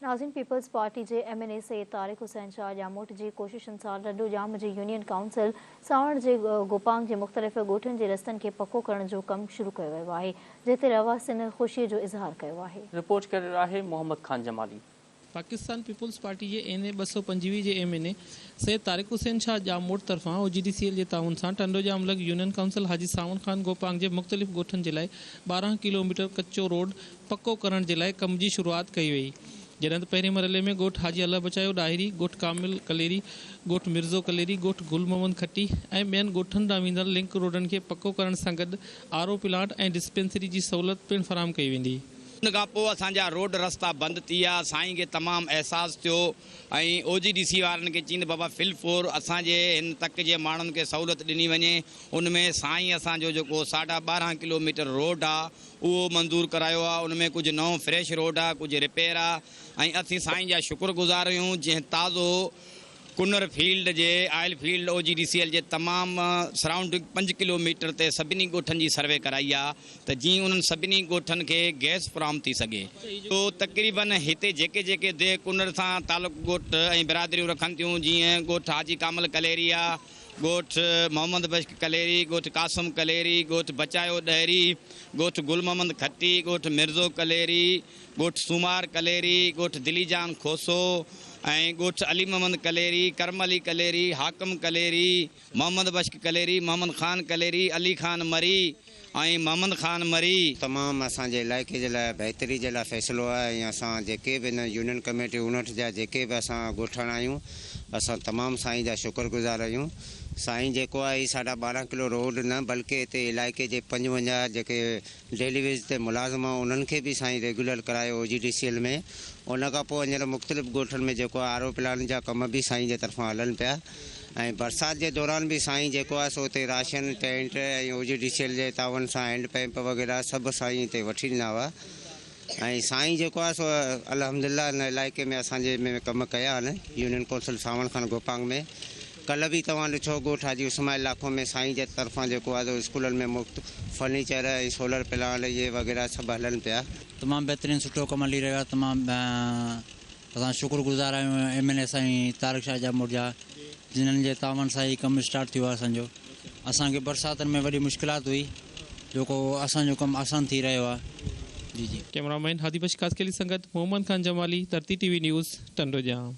ناظرين peoples party جي M N A Syed Tariq Hussain Shah Jamot جي ڪوششن سان ٽنڊو ڄام جي يونين ڪائونسل سانوڻ جي گوپانگ جي مختلف ڳوٺن جي رستن کي پڪو ڪرڻ جو ڪم شروع ڪيو ويو آهي جنهن تي رهواسين خوشي جو اظهار ڪيو آهي. رپورٽ ڪري رهيو آهي محمد خان جمالي. پاڪستان پيپلز پارٽي جي اين اي 225 جي M N A Syed Tariq Hussain Shah Jamot طرفان او جي ڊي سي ايل جي تعاون سان ٽنڊوڄام لڳ يونين ڪائونسل حاجي سانوڻ خان گوپانگ جي مختلف ڳوٺن جي لاء 12 ڪلو ميٽر ڪچو روڊ پڪو ڪرڻ جي لاء ڪم جي شروعات ڪئي وئي جڏهن ته پهرين مرحلي ۾ ڳوٺ حاجي الله بچايو ڏاهري، ڳوٺ ڪامل ڪليري، ڳوٺ مرزو ڪليري، ڳوٺ گل محمد کٽي ۽ ٻين ڳوٺن ڏانهن ويندڙ لنڪ روڊن کي پڪو ڪرڻ سان گڏ آر او پلانٽ ۽ ڊسپينسري جي سهولت پڻ فراهم ڪئي ويندي. ان کان پوء اسان جا روڊ رستا بند ٿي ويا، سائين کي تمام احساس ٿيو ۽ او جي ڊي سي وارن کي چين ته بابا في الفور اسان جي هن تڪ جي ماڻهن کي سهولت ڏني وڃي، ان ۾ سائين اسان جو جيڪو ساڍا 12 ڪلو ميٽر روڊ آ اهو منظور ڪرايو آ، ان ۾ ڪجهه نئون فريش روڊ آ، ڪجهه رپيئر آ ۽ اسين سائين جا شڪر گذار آهيون جنهن تازو ڪنر فيلڊ جي oil field O G D C L جي تمام سرائونڊنگ پنج ڪلو ميٽر تي سڀني ڳوٺن جي سروي ڪرائي آ ته جيئن انهن سڀني ڳوٺن کي گئس فراهم ٿي سگهي. سو تقريبن هتي جيڪي جيڪي ديهه ڪنر سان تعلق ڳوٺ ۽ برادريون رکن ٿيون جيئن ڳوٺ حاجي ڪامل ڪليري آ، ڳوٺ محمد بخش ڪليري، ڳوٺ قاسم ڪليري، ڳوٺ بچايو ڏهري، ڳوٺ گل محمد کٽي، ڳوٺ مرزو ڪليري، ڳوٺ سومار ڪليري، ڳوٺ دلي جان کوسو ۽ ڳوٺ علي محمد ڪليري، ڪرم علي ڪليري، حاڪم ڪليري، محمد بخش ڪليري، محمد خان ڪليري، علي خان مري ۽ محمد خان مري. تمام اسان جي علائقي جي لاء بهتري جي لاء فيصلو آهي ۽ اسان جيڪي به هن يونين ڪميٽي 59 جا جيڪي به اسان ڳوٺاڻا آهيون اسان تمام سائين جا شڪر گذار آهيون سائين جيڪو آهي هي ساڍا 12 ڪلو روڊ نه بلڪه هتي علائقي جي 55 جيڪي ڊيلي ويج تي ملازم آ انهن کي به سائين ريگيولر ڪرايو او جي ڊي سي ايل ۾ ان کان پوء هينئر مختلف ڳوٺن ۾ جيڪو آر او پلانٽ جا ڪم به سائين جي طرفان هلن پيا ۽ برسات جي دوران به سائين جيڪو آ سو اتي ration tent ۽ O G D C L جي تعاون سان هينڊ پمپ وغيره سڀ سائين اتي وٺي ڏنا هئا ۽ سائين جيڪو آ سو الحمدلله هن علائقي ۾ اسان جي ۾ ڪم ڪيا آهن يونين ڪونسل سانوڻ خان گوپانگ ۾ ڪلهه به توهان ڏٺو ڳوٺ حاجي اسماعيل لاکو ۾ سائين جي طرفان جيڪو آهي سو اسڪولن ۾ مفت فرنيچر ۽ سولر پلانٽ اهي وغيره سڀ هلن پيا. تمام بهترين سٺو ڪم هلي رهيو آهي تمام اسان شڪر گذار آهيون ايم اين اي سائين طارق شاهه ڄاموٽ جا جنھن جي تعاون سان هي ڪم اسٽارٽ ٿيو آهي اسان جو اسان کي برساتن ۾ وڏي مشڪلات هئي جيڪو اسان جو ڪم آسان ٿي رهيو آهي جي جي. ڪئميرا مين هادي بخش خاصخيلي سان گڏ Muhammad Khan Jamali, Dharti T V news, Tando Jam.